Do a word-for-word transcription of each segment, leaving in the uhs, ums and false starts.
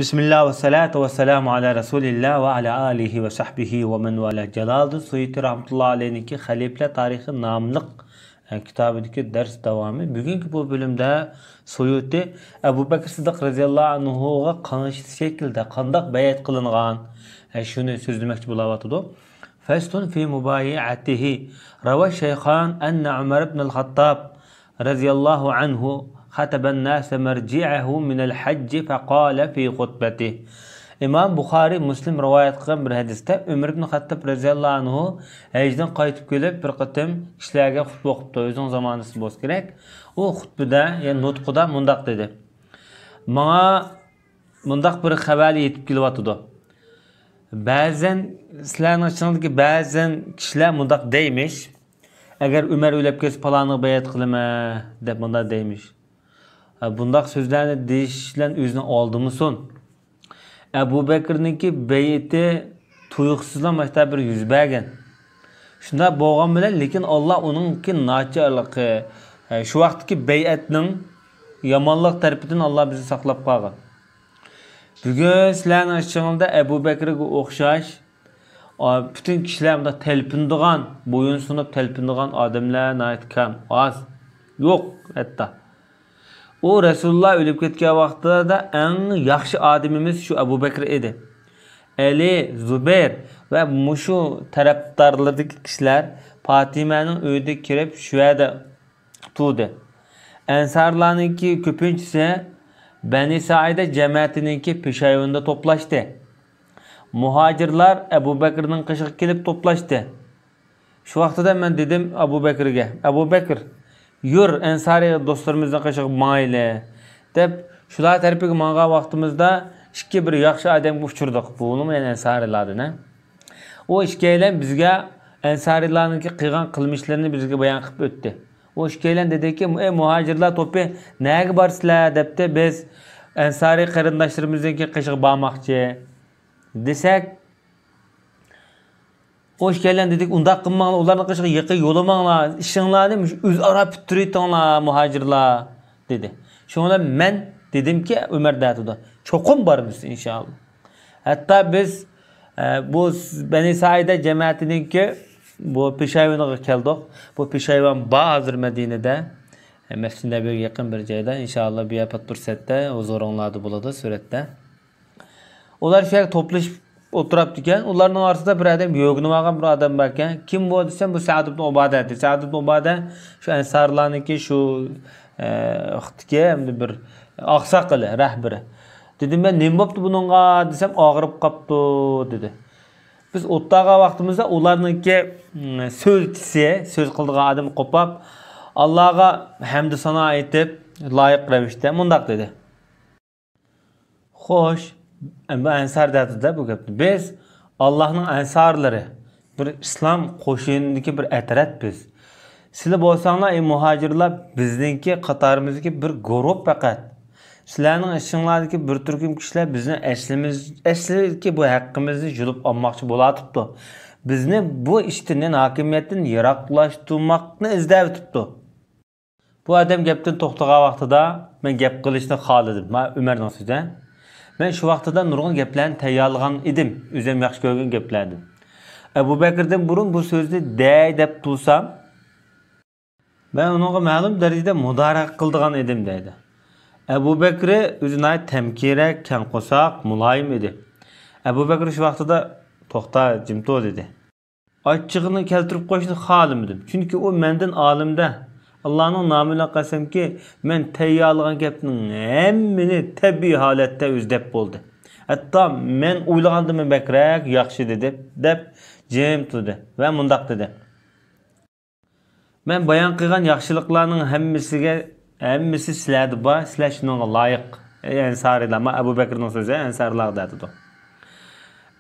بىسمىللا ۋەسسالاتۇ ۋەسسالامۇ ئالا رەسۇلىللا ۋە ئالا ئالىھى ۋە سەھبىھى ۋە مەن ۋالا. جالالىدىن سۇيۇتى رەھمەتۇللا ئەلەيھنىڭكى خەلىپىلەر تارىخى ناملىق، ئە، كىتابىدىكى دەرس داۋامى. بۈگۈنكى بۇ بۆلۈمدە سۇيۇتى ئەبۇ بەكرى سىددىق رەزىياللاھۇ ئەنھۇغا قارشى شەكىلدە قانداق بەيئەت قىلىنغان، ئە، شۇنى سۆزلىمەكچى بولاۋاتىدۇ. فصل في مبايعته. روى الشيخان أن عمر بن الخطاب رضي الله عنه خطب الناس مرجعه من الحج فقال في خطبته. ئىمام بۇخارىي، مۇسلىم رىۋايەت قىلغان بىر ھەدىستە ئۆمەر ئىبن خەتتاب رەزىياللاھۇ ئەنھۇ ھەجدىن قايتىپ كېلىپ بىر قېتىم كىشىلەرگە خۇتبە ئوقۇپتۇ. ئۆزىنىڭ زامانىسى بولسا كېرەك. ئۇ خۇتبىدە، يەنى نۇتقىدا مۇنداق دېدى: ماڭا مۇنداق بىر خەۋەر يېتىپ كېلىۋاتىدۇ. بەزەن سىلەرنىڭ ئىچىڭىزدىكى بەزەن كىشىلەر مۇنداق دەيمىش، ئەگەر ئۆمەر ئۆلۈپ كەتسە، پالانىغا بەيئەت قىلىمەن دەپ مۇنداق دەيمىش. ھە، بۇنداق سۆزلەرنى دېيىش بىلەن ئۆزىنى ئالدىمىسۇن. ئەبۇ بەكرىنىڭكى بەيئىتى تۇيۇقسىزلا ماشتا بىر يۈز بەرگەن. شۇنداق بولغان بىلەن، لېكىن ئاللا ئۇنىڭكى ناچارلىقى، ھە، شۇ ۋاقىتتىكى بەيئەتنىڭ يامانلىق تەرىپىدىن ئاللا بىزنى ساقلاپ قالغان. بۈگۈن سىلەرنىڭ ئىچىڭىزدە ئەبۇ بەكرىگە ئوخشاش، ئا، پۈتۈن كىشىلەر مۇنداق تەلپۈنىدىغان، بويۇن سۇنۇپ تەلپۈنىدىغان ئادەملەر ناھايىتى كەم، ئاز، يوق ھەتتا. ئۇ رەسۇلۇللا ئۆلۈپ كەتكەن ۋاقتىدا ئەڭ ياخشى ئادىمىمىز شۇ ئەبۇ بەكرى ئىدى. ئەلى، زۇبەير ۋە مۇشۇ تەرەپدارلىرىدىكى كىشىلەر پاتىمەنىڭ ئۆيىگە كىرىپ، شۇ يەردە تۇردى. ئەنسارلارنىڭكى كۆپىنچىسى بەنى سائىدە جەمەتىنىڭكى پېشايۋىنىدا توپلاشتى. مۇھاجىرلار ئەبۇ بەكرىنىڭ قېشىغا كېلىپ توپلاشتى. شۇ ۋاقتىدا مەن دېدىم ئەبۇ بەكرىگە: «ئەبۇ بەكر، يۈر، ئەنسارىي دوستلىرىمىزنىڭ قېشىغا ماڭايلى» دەپ، شۇلار تەرىپىگە ماڭغان ۋاقتىمىزدا ئىككى بىر ياخشى ئادەمگە ئۇچرىدۇق. بۇنىمۇ يەنە ئەنسارىيلاردىن، ھە؟ ئۇ ئىككىيلەن بىزگە ئەنسارىيلارنىڭكى قىلغان قىلمىشلىرىنى بىزگە بايان قىلىپ ئۆتتى. ئۇ ئىككىيلەن دېدىكى: «ئەي مۇھاجىرلار توپى، نەگە بارىسىلەر؟» دەپتۇ. «بىز ئەنسارىي قېرىنداشلىرىمىزنىڭكى قېشىغا بارماقچى» دېسەك، ئۇ ئىككىيلەن دېدىكى: «ئۇنداق قىلماڭلار، ئۇلارنىڭ قېشىغا يېقىن يولىماڭلار، ئىشىڭلارنى مۇشۇ ئۆزئارا پۈتتۈرۈۋېتىڭلار، مۇھاجىرلار» دېدى. شۇڭا مەن دېدىمكى، ئۆمەر دەتىدۇ، چوقۇم بارىمىز، ئىنشائاللا. ھەتتا بىز، ئە، بۇ بەنى سائىدە جەمەتىنىڭكى بۇ پېشايۋىنىغا كەلدۇق. بۇ پېشايۋان بار ھازىر مەدىنىدە. ئە، مەسچىدى نەبىۋىگە يېقىن بىر جايدا. ئىنشائاللا، بۇ يەر پات پۇرسەتتە ھۇزۇرۇڭلاردا بولىدۇ سۈرەتتە. ئۇلار شۇ يەرگە توپلىشىپ ئولتۇراپتىكەن. ئۇلارنىڭ ئارىسىدا بىر ئادەم يۆگىنىپ ئالغان بىر ئادەم باركەن. «كىم بۇ؟» دېسەم، «بۇ سەئد ئىبن ئۇبادە» دېدى. سەئد ئىبن ئۇبادە شۇ ئەنسارلارنىڭكى شۇ، ئە، ۋاقىتتىكى ھەمدە بىر ئاقساقىلى، رەھبىرى. دېدىم مەن، «نېمە بوپتۇ بۇنىڭغا؟» دېسەم، «ئاغرىپ قاپتۇ» دېدى. بىز ئولتۇرغان ۋاقتىمىزدا ئۇلارنىڭكى، م، سۆزچىسى، سۆز قىلىدىغان ئادەم قوپاپ، ئاللاغا ھەمدۇ سانا ئېيتىپ، لايىق رەۋىشتە مۇنداق دېدى. خوش، بۇ ئەنسار دەپتۇ-دە بۇ گەپنى. بىز ئاللاھنىڭ ئەنسارلىرى، بىر ئىسلام قوشۇنىدىكى بىر ئەترەت بىز. سىلەر بولساڭلار، ئەي مۇھاجىرلار، بىزنىڭكى قاتارىمىزدىكى بىر گۇرۇپ پەقەت. سىلەرنىڭ ئىچىڭلاردىكى بىر تۈركۈم كىشىلەر بىزنىڭ ئەسلىمىز، ئەسلىدىكى بۇ ھەققىمىزنى يۇلۇپ ئالماقچى بولاتىپتۇ. بىزنى بۇ ئىشتىن، يەنى ھاكىمىيەتتىن يىراقلاشتۇرماقنى ئىزدەۋېتىپتۇ. بۇ ئادەم گەپتىن توختىغان ۋاقتىدا مەن گەپ قىلىشنى خالىدىم. مانا ئۆمەرنىڭ سۆزى. مەن شۇ ۋاقتىدا نۇرغۇن گەپلەرنى تەييارلىغان ئىدىم. ئۆزۈم ياخشى كۆرگەن گەپلەردىن. ئەبۇ بەكرىدىن بۇرۇن بۇ سۆزنى دەي دەپ تۇرسام، مەن ئۇنىڭغا مەلۇم دەرىجىدە مۇدارىئە قىلىدىغان ئىدىم دەيدۇ. ئەبۇ بەكرى ئۆزى ناھايىتى تەمكىنرەك، كەڭ قورساق، مۇلايىم ئىدى. ئەبۇ بەكرى شۇ ۋاقتىدا، «توختا، جىم تۇر» دېدى. ئاچچىقىنى كەلتۈرۈپ قويۇشنى خالىمىدىم. چۈنكى ئۇ مەندىن ئالىمدە. ئاللانىڭ نامى بىلەن قەسەمكى، مەن تەييارلىغان گەپنىڭ ھەممىنى تەبىئىي ھالەتتە ئۆزى دەپ بولدى. ھەتتا مەن ئويلىغاندىنمۇ بەكرەك ياخشى دېدى، دەپ جىم تۇردى ۋە مۇنداق دېدى: «مەن بايان قىلغان ياخشىلىقلارنىڭ ھەممىسىگە، ھەممىسى سىلەردە بار، سىلەر شۇنىڭغا لايىق، ئەي ئەنسارىيلار.» مانا ئەبۇ بەكرىنىڭ سۆزى، ئەنسارىيلارغا دەتىدۇ.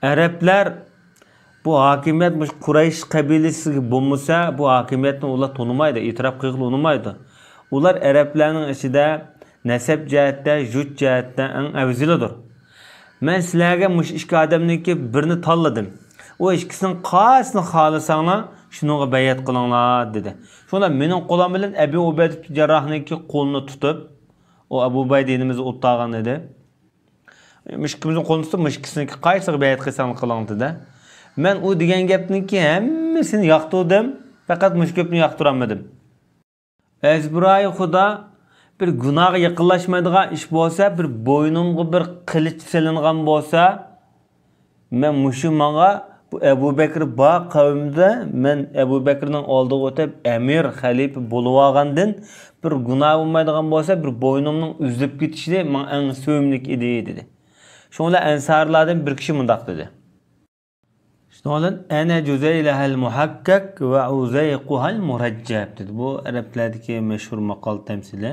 ئەرەبلەر بۇ ھاكىمىيەت مۇشۇ قۇرەيش قەبىلىسىگە بولمىسا، بۇ ھاكىمىيەتنى ئۇلار تونۇمايدۇ، ئېتىراپ قىلغىلى ئۇنىمايدۇ. ئۇلار ئەرەبلەرنىڭ ئىچىدە نەسەب جەھەتتە، يۇرت جەھەتتە ئەڭ ئەۋزىلىدۇر. مەن سىلەرگە مۇشۇ ئىككى ئادەمنىڭكى بىرىنى تاللىدىم. ئۇ ئىككىسىنىڭ قايسىسىنى خالىساڭلار، شۇنىڭغا بەيئەت قىلىڭلار، دېدى. شۇڭا مېنىڭ قولۇم بىلەن ئەبۇ ئۇبەيدە جەرراھنىڭكى قولىنى تۇتۇپ، ئۇ ئەبۇ ئۇبەيدە يېنىمىزدا ئولتۇرغان ئىدى. مۇشۇ ئىككىمىزنى قولىنى تۇتۇپ، مۇشۇ ئىككىسىنىڭكى قايسىغا بەيئەت قىلساڭلار قىلىڭ، دېدى. مەن ئۇ دېگەن گەپنىڭكى ھەممىسىنى ياقتۇردۇم، پەقەت مۇشۇ گەپنى ياقتۇرالمىدىم. ئەزبىرايى خۇدا، بىر گۇناھقا يېقىنلاشمايدىغان ئىش بولسا، بىر بوينۇمغا بىر قىلىچ سېلىنغان بولسا، مەن مۇشۇ ماڭا، بۇ ئەبۇ بەكرى بار قەۋمدە مەن ئەبۇ بەكرىنىڭ ئالدىغا ئۆتۈپ، ئەمىر، خەلىپە بولۇۋالغاندىن بىر گۇناھ بولمايدىغان بولسا، بىر بوينۇمنىڭ ئۈزۈلۈپ كېتىشى ماڭا ئەڭ سۆيۈملۈك ئىدى، دېدى. شۇڭا ئەنسارلاردىن بىر كىشى مۇنداق دېدى. شۇنىڭ بىلەن، «ئەنە جۇزەيلەھەل مۇھەككەك ۋە ئۇزەيقۇھەل مۇرەججەب» دېدى. بۇ ئەرەبلەردىكى مەشھۇر ماقال تەمسىلى.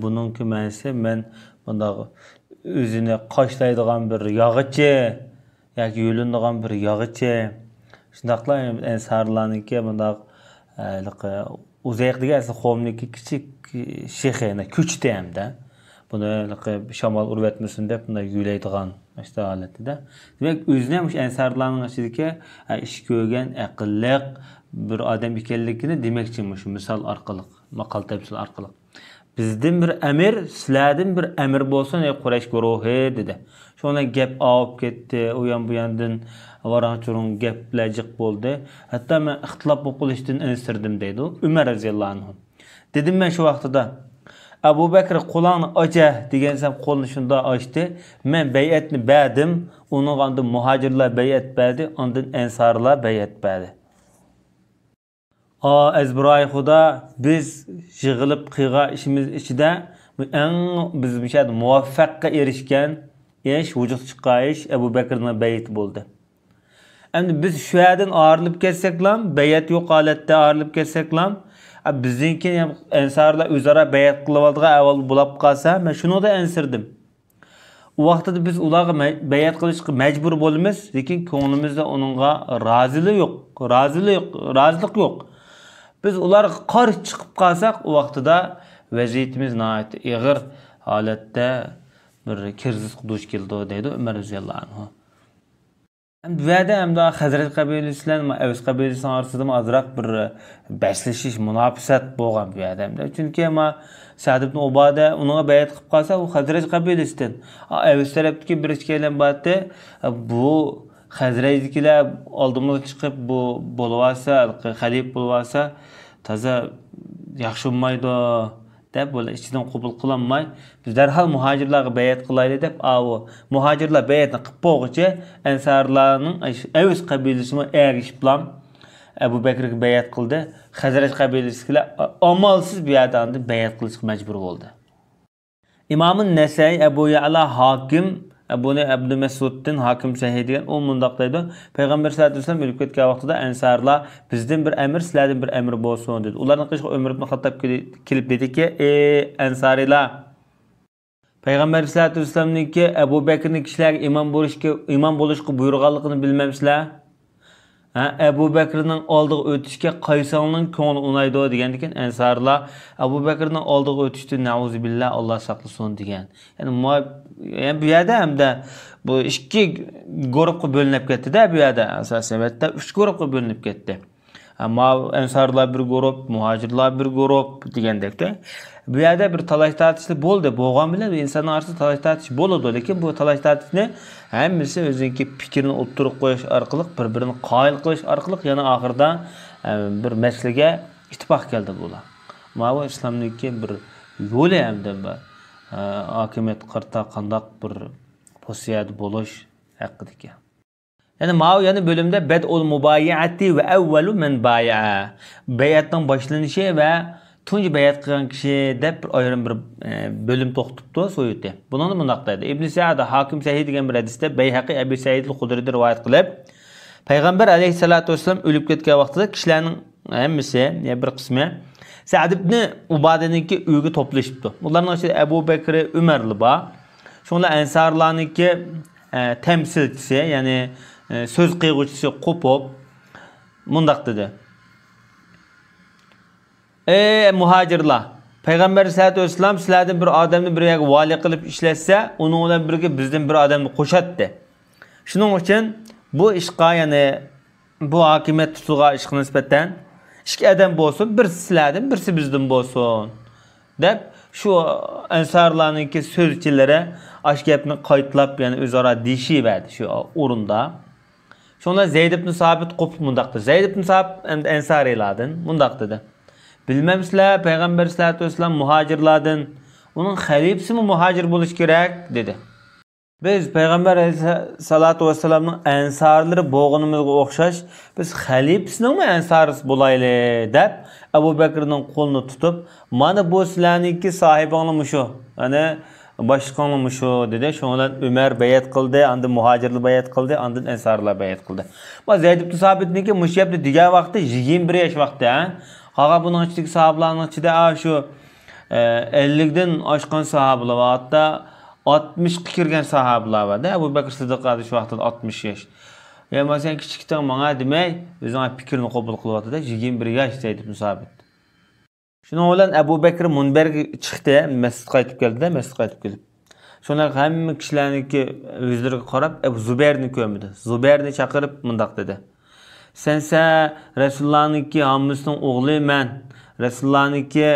بۇنىڭكى مەنىسى، مەن بۇنداق ئۆزىنى قاشلايدىغان بىر ياغىچى ياكى يۆلىنىدىغان بىر ياغىچى. شۇنداقلا ئەنسارلارنىڭكى بۇنداق، ھېلىقى ئۇزەيق دېگەن ئەسلى قومنىڭكى كىچىك شېخى، يەنى كۆچىتى ھەمدە. بۇنى ھېلىقى شامال ئۇرۇۋەتمىسۇن دەپ بۇنداق يۆلەيدىغان مۇشۇنداق ھالەتتە. دېمەك، ئۆزىنى مۇشۇ ئەنسارلارنىڭ ئىچىدىكى، ھە، ئىش كۆرگەن، ئەقىللىق بىر ئادەم ئىكەنلىكىنى دېمەكچى مۇشۇ مىسال ئارقىلىق، ماقال تەمسىل ئارقىلىق. «بىزدىن بىر ئەمىر، سىلەردىن بىر ئەمىر بولسۇن، ئەي قۇرەيش گۇرۇھى» دېدى. شۇنىڭ بىلەن گەپ ئاۋۇپ كەتتى، ئۇ يان بۇ ياندىن ۋاراڭ-چۇرۇڭ گەپلەر جىق بولدى. ھەتتا مەن ئىختىلاپ بولۇپ قېلىشتىن ئەنسىرىدىم، دەيدۇ ئۆمەر رەزىياللاھۇ ئەنھۇ. دېدىم مەن شۇ ۋاقتىدا، «ئەبۇ بەكرى، قولۇڭنى ئاچە» دېگەنسەم، قولىنى شۇنداق ئاچتى. مەن بەيئەتنى بەردىم، ئۇنىڭغا ئاندىن مۇھاجىرلار بەيئەت بەردى، ئاندىن ئەنسارلار بەيئەت بەردى. ئا ئەزبىرايى خۇدا، بىز يىغىلىپ قىلغان ئىشىمىز ئىچىدە ئەڭ بىز مۇشۇ يەردە مۇۋەپپەققە ئېرىشكەن ئىش، ۋۇجۇدقا چىققان ئىش ئەبۇ بەكرىنىڭ بەيئىتى بولدى. ئەمدى بىز شۇ يەردىن ئايرىلىپ كەتسەكلا، بەيئەت يوق ھالەتتە ئايرىلىپ كەتسەكلا، ئە، بىزدىن كېيىن ئەنسارلار ئۆزئارا بەيئەت قىلىۋالىدىغان ئەھۋال بولاپ قالسا، مەن شۇنىڭدا ئەنسىرىدىم. ئۇ ۋاقتىدا بىز ئۇلارغا مە-، بەيئەت قىلىشقا مەجبۇر بولىمىز، لېكىن كۆڭلىمىزدە ئۇنىڭغا رازىلىق يوق، رازىلىق يوق، رازىلىق يوق. بىز ئۇلارغا قارشى چىقىپ قالساق، ئۇ ۋاقتىدا ۋەزىيىتىمىز ناھايىتى ئېغىر ھالەتتە بىر كىرىزىسقا دۇچ كېلىدۇ، دەيدۇ ئۆمەر رەزىياللاھۇ ئەنھۇ. ئەمدى بۇ يەردە ئەمدى خەزرەج قەبىلىسى بىلەن ئەۋس قەبىلىسىنىڭ ئارىسىدا ئازراق بىر بەسلىشىش، مۇناپىسەت بولغان بۇ يەردە ئەمدى. چۈنكى ما سەئد ئىبن ئۇبادە ئۇنىڭغا بەيئەت قىلىپ قالسا، ئۇ خەزرەج قەبىلىسىدىن. ئەۋس تەرەپتىكى بىر ئىككىيلەن بارتى. بۇ خەزرەجدىكىلەر ئالدىمىزغا چىقىپ، بۇ بولۇۋالسا، خەلىپە بولۇۋالسا، تازا ياخشى بولمايدۇ، دەپ، بۇلار ئىچىدىن قوبۇل قىلالماي، «بىز دەرھال مۇھاجىرلارغا بەيئەت قىلايلى» دەپ، ئاۋۇ مۇھاجىرلار بەيئەتنى قىلىپ بولغۇچە، ئەنسارلارنىڭ ئەۋس قەبىلىسىمۇ ئەگىشىپلا ئەبۇ بەكرىگە بەيئەت قىلدى. خەزرەج قەبىلىسىدىكىلەر ئامالسىز بۇ يەردە ئاندىن بەيئەت قىلىشقا مەجبۇر بولدى. ئىمامۇ نەسەئى، ئەبۇ يەئلا، ھاكىم، بۇنى ئەبدۇ مەسئۇدتىن، ھاكىم سەھىھ دېگەن، ئۇ مۇنداق دەيدۇ: پەيغەمبەر سەللەللاھۇ ئەلەيھى ۋەسەللەم ئۆلۈپ كەتكەن ۋاقتىدا ئەنسارلار، «بىزدىن بىر ئەمىر، سىلەردىن بىر ئەمىر بولسۇن» دېدى. ئۇلارنىڭ قېشىغا ئۆمەر ئىبن خەتتاب كېلى-، كېلىپ دېدىكى، «ئى ئەنسارىيلار! پەيغەمبەر سەللەللاھۇ ئەلەيھى ۋەسەللەمنىڭكى ئەبۇ بەكرىنىڭ كىشىلەرگە ئىمام بولۇشقا، ئىمام بولۇشقا بۇيرۇغانلىقىنى بىلمەمسىلەر؟ ھە، ئەبۇ بەكرىنىڭ ئالدىغا ئۆتۈشكە قايسىڭلارنىڭ كۆڭلى ئۇنايدۇ؟» دېگەندىكىن، ئەنسارلار، «ئەبۇ بەكرىنىڭ ئالدىغا ئۆتۈشتىن نەئۇزۇبىللا، ئاللا ساقلىسۇن» دېگەن. يەنى ما-، يەنى بۇ يەردە ھەمدە بۇ ئىككى گۇرۇپقا بۆلۈنۈپ كەتتى-دە، بۇ يەردە ئاساسەن ئەلۋەتتە ئۈچ گۇرۇپقا بۆلۈنۈپ كەتتى. ئەمما ئەنسارلار بىر گۇرۇپ، مۇھاجىرلار بىر گۇرۇپ دېگەندەكتە. بۇ يەردە بىر تالاش تارتىشلار بولدى. بولغان بىلەن ئىنساننىڭ ئارىسىدا تالاش تارتىش بولىدۇ. لېكىن بۇ تالاش تارتىشنى ھەممىسى ئۆزىنىڭكى پىكرىنى ئوتتۇرىغا قويۇش ئارقىلىق، بىر-بىرىنى قايىل قىلىش ئارقىلىق يەنە ئاخىرىدا، ئە، بىر مەسىلىگە ئىتتىپاق كەلدى بۇلار. ماۋۇ ئىسلامنىڭكى بىر يولى ھەمدە بىر، ئە، ھاكىمىيەتكە قارىتا قانداق بىر پوزىتسىيەدە بولۇش ھەققىدىكى. يەنى ماۋۇ يەنە بۆلۈمدە بەدئۇل مۇبايەئەتى ۋە ئەۋۋەلۇ مەن بايەئە. بەيئەتنىڭ باشلىنىشى ۋە تۇنجى بەيئەت قىلغان كىشى دەپ بىر ئايرىم بىر، ئە، بۆلۈم توختىتىپتۇ سۇيۇتى. بۇنىڭدا مۇنداق دەيدۇ. ئىبن سەئد ھاكىم سەھىھ دېگەن بىر ھەدىستە بەيھەقى ئەبى سەئىدىل خۇدرىدىن رىۋايەت قىلىپ، پەيغەمبەر ئەلەيھىسسالاتۇ ۋەسسالام ئۆلۈپ كەتكەن ۋاقتىدا كىشىلەرنىڭ ھەممىسى، يا بىر قىسمى سەئد ئىبنى ئۇبادىنىڭكى ئۆيىگە توپلىشىپتۇ. ئۇلارنىڭ ئىچىدە ئەبۇ بەكرى، ئۆمەرلا بار. شۇڭلار ئەنسارلارنىڭكى، ئە، تەمسىلچىسى، يەنى، ئە، سۆز قىلغۇچىسى قوپۇپ مۇنداق دېدى: «ئەي مۇھاجىرلار! پەيغەمبەر سەللەللاھۇ ئەلەيھى ۋەسەللەم سىلەردىن بىر ئادەمنى بىر يەرگە ۋالىي قىلىپ ئىشلەتسە، ئۇنىڭ بىلەن بىرگە بىزدىن بىر ئادەمنى قوشاتتى. شۇنىڭ ئۈچۈن بۇ ئىشقا، يەنى بۇ ھاكىمىيەت تۇتىدىغان ئىشقا نىسبەتەن ئىككى ئادەم بولسۇن، بىرسى سىلەردىن، بىرسى بىزدىن بولسۇن» دەپ، شۇ ئەنسارلارنىڭكى سۆزچىلىرى ئاشۇ گەپنى قايتىلاپ، يەنە ئۆزئارا دېيىشىۋەردى شۇ ئورۇندا. شۇڭا زەيد ئىبن سابىت قوپۇپ مۇنداق دېدى. زەيد ئىبن سابىت ئەمدى ئەنسارىيلاردىن مۇنداق دېدى. بىلمەمسىلەر، پەيغەمبەر سەللەتۇ ۋەسسالام مۇھاجىرلاردىن، ئۇنىڭ خەلىپىسىمۇ مۇھاجىر بولۇشى كېرەك، دېدى. بىز پەيغەمبەر ئەلەيھىسسالاتۇ ۋەسسالامنىڭ ئەنسارلىرى بولغىنىمىزغا ئوخشاش، بىز خەلىپىسىنىڭمۇ ئەنسارىسى بولايلى، دەپ، ئەبۇ بەكرىنىڭ قولىنى تۇتۇپ، مانا بۇ سىلەرنىڭكى ساھىبىڭلار مۇشۇ، يەنى باشلىقىڭلار مۇشۇ، دېدى. شۇنىڭ بىلەن ئۆمەر بەيئەت قىلدى، ئاندىن مۇھاجىرلار بەيئەت قىلدى، ئاندىن ئەنسارلار بەيئەت قىلدى. ما زەيد ئىبن سابىتنىڭكى مۇشۇ گەپنى دېگەن ۋاقتى يىگىرمە بىر ياش ۋاقتى، ھە؟ قالغان بۇنىڭ ئىچىدىكى ساھابىلارنىڭ ئىچىدە، ئا، شۇ، ئە، ئەللىكتىن ئاشقان ساھابىلار بار، ھەتتا ئاتمىشقا كىرگەن ساھابىلار بار-دە. ئەبۇ بەكرى سىددىق ھازىر شۇ ۋاقىتتا ئاتمىش ياش. يا، ما سەن كىچىكتىڭ، ماڭا دېمەي، ئۆزۈڭ پىكرىنى قوبۇل قىلىۋاتىدۇ، يىگىرمە بىر ياش زەيد ئىبن سابىت. شۇنىڭ بىلەن ئەبۇ بەكرى مۇنبەرگە چىقتى، مەسچىتكە قايتىپ كەلدى-دە، مەسچىتكە قايتىپ كېلىپ. شۇنداق ھەممە كىشىلەرنىڭكى يۈزلىرىگە قاراپ، ئەبۇ زۇبەيرنى كۆرمىدى. زۇبەيرنى چاقىرىپ مۇنداق دېدى. سەنسە رەسۇلۇللانىڭكى ھامىلىسىنىڭ ئوغلى مەن. رەسۇلۇللانىڭكى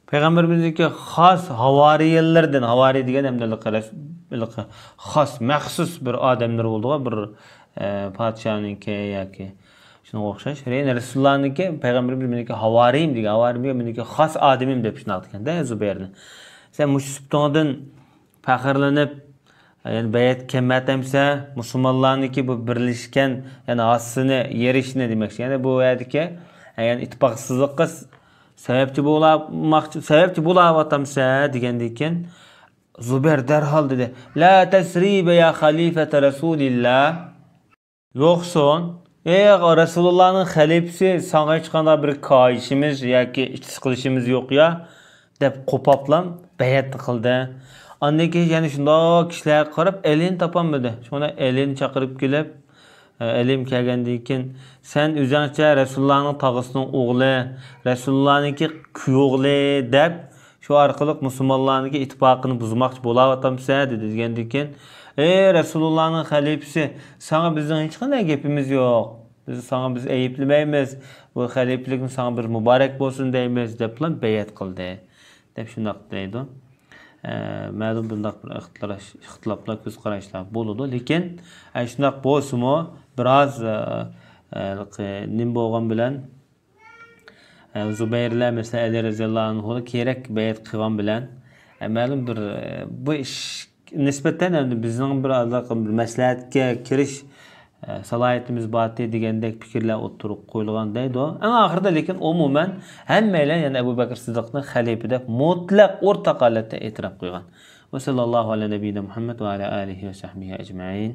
پەيغەمبىرىمىزنىڭكى خاس ھاۋارىيلىرىدىن، ھاۋارىي دېگەن ھەمدە ھېلىقى رەس-، ھېلىقى خاس، مەخسۇس بىر ئادەملىرى بولىدىغۇ، بىر، ئە، پادىشاھنىڭكى ياكى شۇنىڭغا ئوخشاش. يەنى رەسۇلۇللانىڭكى، پەيغەمبىرىمىز مېنىڭكى ھاۋارىيىم دېگەن، ھاۋارىيىم دېگەن مېنىڭكى خاس ئادىمىم دەپ شۇنداق دېگەن-دە زۇبەيرنى. سەن مۇشۇ سۈپىتىڭدىن پەخىرلىنىپ، يەنى بەيئەتكە كەلمەيۋاتامسەن؟ مۇسۇلمانلارنىڭكى بۇ بىرلىشكەن، يەنى ھاسىسىنى يېرىشنى دېمەكچى. يەنى بۇ يەردىكى، يەنى ئىتتىپاقسىزلىققا سەۋەبچى بولماقچى، سەۋەبچى بولاۋاتامسەن دېگەندىن كېيىن، زۇبەير دەرھال دېدى، لا تثريب يا خليفة رسول الله. يوقسۇن، ئەي رەسۇلۇللانىڭ خەلىپىسى، ساڭا ھېچقانداق بىر كايىشىمىز ياكى ئىچ سىقىلىشىمىز يوق يا، دەپ قوپاپلا بەيئەتنى قىلدى. ئاندىن كېيىن يەنە شۇنداق كىشىلەرگە قاراپ ئەلىنى تاپالمىدى. شۇڭا ئەلىنى چاقىرىپ كېلىپ، ئەلىم كەلگەندىن كېيىن، سەن ئۆزۈڭچە رەسۇلۇللانىڭ تاغىسىنىڭ ئوغلى، رەسۇلۇللانىڭكى كۈيئوغلى دەپ، شۇ ئارقىلىق مۇسۇلمانلارنىڭكى ئىتتىپاقىنى بۇزماقچى بولاۋاتامسەن؟ دېدى. دېگەندىن كېيىن، ئەي رەسۇلۇللانىڭ خەلىپىسى، ساڭا بىزنىڭ ھېچقانداق گېپىمىز يوق. بىز ساڭا بىز ئەيىبلىمەيمىز. بۇ خەلىپىلىكىڭ ساڭا بىر مۇبارەك بولسۇن دەيمىز، دەپلا بەيئەت قىلدى، دەپ شۇنداق دەيدۇ. ئە، مەلۇم بۇنداق بىر ئىختىلاش-، ئىختىلاپلار، كۆز قاراشلار بولىدۇ. لېكىن، ئە، شۇنداق بولسىمۇ، بىراز، ئە، ئە، نېمە بولغان بىلەن، ئە، زۇبەيرلەر، مەسىلەن، ئەلى رەزىياللاھۇ ئەنھۇلار كېرەك بەيئەت قىلغان بىلەن، ئە، مەلۇم بىر، ئە، بۇ ئىش نىسبەتەن ئەمدى بىزنىڭ بىر، بىر مەسلىھەتكە كىرىش، ئە، سالاھىيىتىمىز بارتى دېگەندەك پىكىرلەر ئوتتۇرىغا قويۇلغان دەيدۇ. ئەڭ ئاخىرىدا لېكىن ئومۇمەن ھەممەيلەن يەنە ئەبۇ بەكرى سىددىقنى خەلىپە دەپ مۇتلەق ئورتاق ھالەتتە ئېتىراپ قىلغان. وصلى الله على نبينا محمد وعلى آله وصحبه أجمعين.